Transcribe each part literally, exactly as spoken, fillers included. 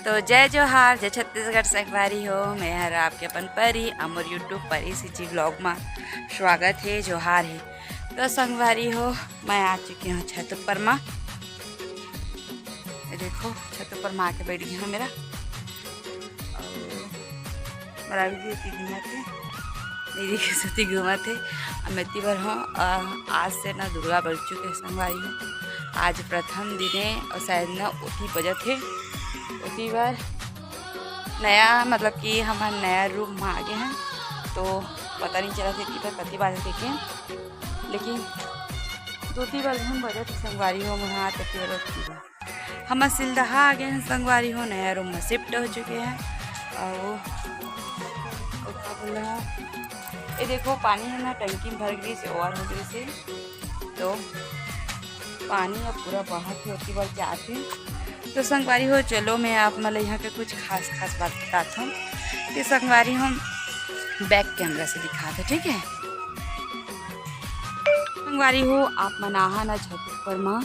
तो जय जोहार, जय छत्तीसगढ़ संगवारी हो। मैं हर आपके अपन परी, अउ मोर YouTube परी सीजी vlog मा स्वागत हे, जोहार हे। तो संगवारी हो, मैं आ चुकी हूँ छत ऊपर मा। ये देखो, छत ऊपर मा आके बैठ गई हूँ मेरा। अउ मोर अभी भी ओती घूमत हे, मेरी के सुती घूमत हे। अउ मैं एती बर हूँ, अ, आज से ना दुर्गा बज चुके हे संगवारी हो। आज प्रथम दिन हे अउ शायद ना ओती बजत हे, ओती बर नया, मतलब कि हमन नया रूम में आ गए हैं, तो पता नहीं चला था कि कति बाजत हे के, लेकिन दो तीन बार हम बजत संगवारी हो, हाँ, तो फिर ओती बर। हम सिलदहा आ गए हैं संगवारी हो, नया रूम में शिफ्ट हो चुके हैं। और, और का बोला, ये देखो, पानी है ना, टंकी में भर गई से, ओवर हो गई से, तो पानी अब पूरा बहत हे, ओती बर जात हे। तो संगवारी हो, चलो, मैं आप मन ल यहाँ के कुछ खास खास बात बतात हूँ कि संगवारी हो, बैक कैमरा से दिखात हूँ, ठीक है? संगवारी हो, आप मन आहा ना छत ऊपर मा,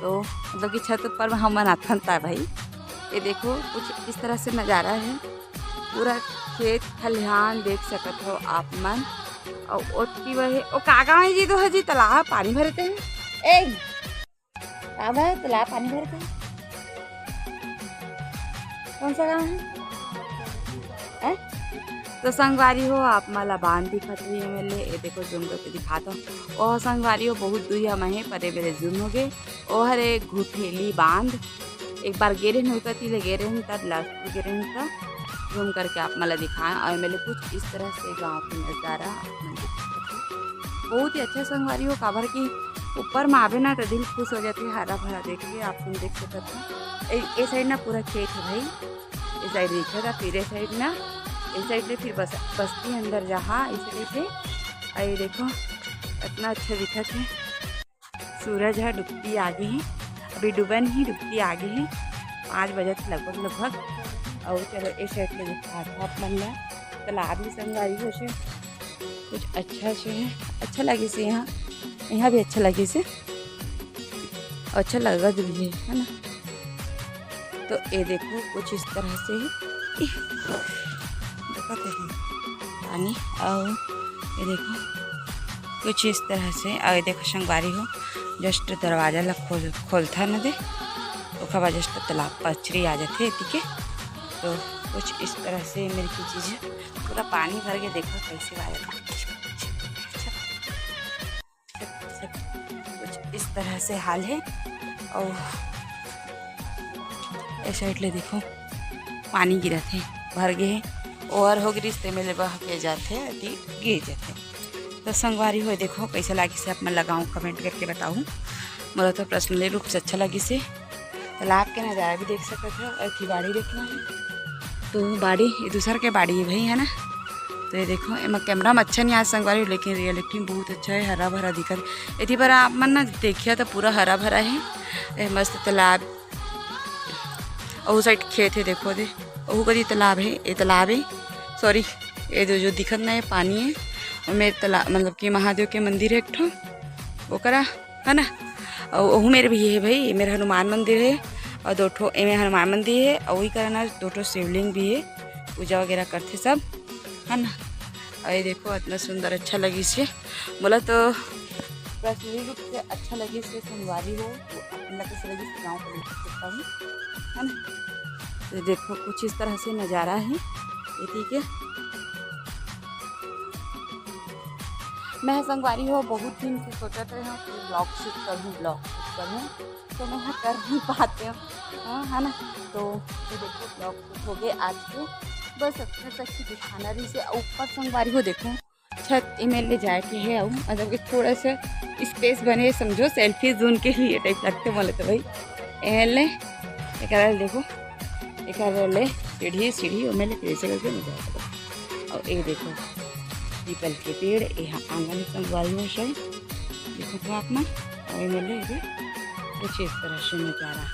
तो मतलब कि छत ऊपर में हमन आथन ता भाई। ये देखो, कुछ इस तरह से नज़ारा है, पूरा खेत खलिहान देख सकत हो आप मन। अउ ओती वही, ओ का गाँव है जी, तो है जी, तालाब पानी भरते हैं। ए, का भाई, तालाब पानी भरते हैं? कौन सा गाँव है? हैं? तो संगवारी हो, आप मन ला बांध दिखत होही एमे ले, ये देखो, जूम करके दिखात हूँ। ओ संगवारी हो, बहुत दूरिहा में हे, पर ये मेरे जूम हो गए। ओ हरे घुठेली बांध, एक बार गे रहेन, ओकर ती ले गे रहेन, तब लास्ट गे रहेन, तब जूम करके आप मन ला दिखाएं। और एमे ले कुछ इस तरह से गाँव के नज़ारा आप मन देख सकत हो। बहुत ही अच्छा संगवारी हो, काबर कि ऊपर में आबे ना, तो दिल खुश हो जाथे, हरा भरा देख के आप मन देख सकत हो। ए, ए साइड ना पूरा खेत है भाई, ए साइड दिखत हे, फिर ए साइड ना, ए साइड ले फिर बस, बस्ती अंदर जहाँ, इसे देखे। अउ ये देखो, इतना अच्छा दिखत हे। सूरज ह डुबती आगे हे, अभी डूबन ही, डुबती आगे हे, पाँच बजत लगभग लगभग। अउ चलो, ए साइड ले दिखात हूँ आप मन ला, तालाब भी संगवारी हो से कुछ अच्छा से हे, अच्छा लगे से यहाँ, यहाँ भी अच्छा लगे से, अच्छा लगत भी हे, है ना? तो ये देखो, कुछ इस तरह से ही, देखो, देखो, पानी, और ये देखो, कुछ इस तरह से। और ये देखो संगवारी हो, जस्ट दरवाजा ला खोल, खोलता न दे, ओकर बाद जस्ट तालाब पचरी आ जाथे एती के। तो कुछ इस तरह से मेरी की चीज पूरा पानी भर के, देखो कैसे आ जाता। कुछ इस तरह से हाल है। और ए साइड ले देखो, पानी गिरत हे, भर गे हे, ओवर हो गिरिस, तेमे ले बह के जाथे, अति गिर जाथे। तो संगवारी हो, देखो कैसे लागिस हे, आप मन लगाओ, कमेंट करके बताओ। मोला तो पर्सनली रूप से अच्छा लागिस हे। तालाब के नज़ारा भी देख सकत हो, अउ एती बाड़ी देखना है, तो बाड़ी ये दूसर के बाड़ी है भाई, है ना? तो ये देखो, एमा कैमरा में अच्छा नहीं आय संगवारी, लेकिन रियलिटी में बहुत अच्छा है, हरा भरा दिखत। एती बर आप मन ना देखिया तो पूरा हरा भरा है, ए, मस्त तालाब, अउ साइड खेत है, देखो दे, अउ कती तालाब है, ये तालाब है, सॉरी, ये जो, जो दिखत ना है पानी है, और मेरे तालाब, मतलब कि महादेव के मंदिर है एक ठो, ओकरा, है ना? अउ ओहू मेर भी है भाई, ये मेर हनुमान मंदिर है, अउ दो ठो एमे हनुमान मंदिर है, अउ वही करा ना दो ठो शिवलिंग भी है, पूजा वगैरह करथे सब, है ना? अउ ये देखो, इतना सुंदर, अच्छा लगिस हे। मोला तो पर्सनली रूप से अच्छा लगिस हे, संगवारी हो, तो अपन ला कैसे लगिस हे, गाँव को देख सकता हूँ, है ना? तो देखो, कुछ इस तरह से नज़ारा है ये, ठीक है। मैं संगवारी हो, बहुत दिन से सोचत रहे हूँ कि vlog shoot करूँ, vlog shoot करूँ, तो मैं यहाँ कर नहीं पाते हूँ, हाँ, है ना? तो ये देखो, vlog shoot हो गए आज के, बस अतना तक ही दिखाना रहिस हे। ऊपर संगवारी हो, देखो, छत एमे ले जाए के है, अउ मतलब कि थोड़ा सा space बने, समझो, selfie zone के लिए type लगथे मोला तो भाई। एमे ले, एकरा ले देखो, एकरा ले सीढ़ी, सीढ़ी ओमे ले कैसे करके ले जाए। अउ ये देखो, पीपल के पेड़, ये आंगन संगवारी हो शायद, देखो तो आप मन, अउ एमे ले, ये कुछ इस तरह से नज़ारा।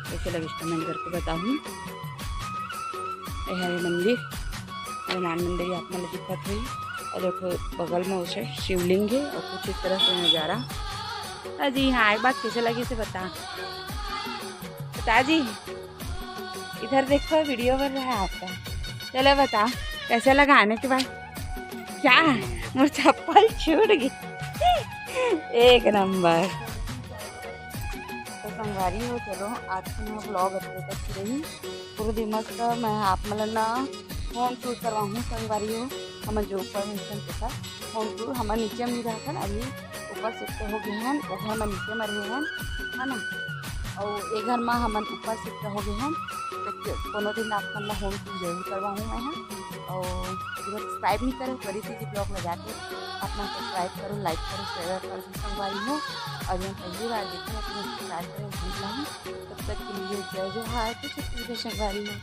कैसे लगिस, comment करके बताओ। ये हरे मंदिर, हनुमान मंदिर आप मन ल दिखत होही, अउ देखो बगल में उसे शिवलिंग है, अउ कुछ इस तरह से नज़ारा। अजी हाँ, एक बात कैसे लगिस हे बता, बता जी, इधर देखो, वीडियो बन रहा है आपका। चलो बता, कैसे लगा आने के बाद? क्या? मोर चप्पल छूट गई। एक नंबर। तो संगवारी हो, चलो आज के मैं ब्लॉग अतके तक रही। पूरा दिमाग का मैं आप मन ला होम टूर करवाहूँ संगवारी हो। हमन जो ऊपर में हन तेकर होम टूर, हमन नीचे में नहीं रहथन, अभी ऊपर शिफ्ट हो गए हन, वो घर में नीचे में रहे हन, है ना। और ये घर में हमन ऊपर शिफ्ट हो गए हन, तो के-, कोनो दिन आप मन ला होम टूर जरूर करवाहूँ मैं, हाँ। और जो सब्सक्राइब नहीं करे, बड़ी सी ब्लॉग में जाके अपना सब्सक्राइब करो, लाइक करो, शेयर करो संगवारी हो। और जो पहली बार देखे हो, तो सब्सक्राइब करो, भूल नहीं। तब तक के लिए जय जोहार, तो छत्तीसगढ़ संगवारी हो।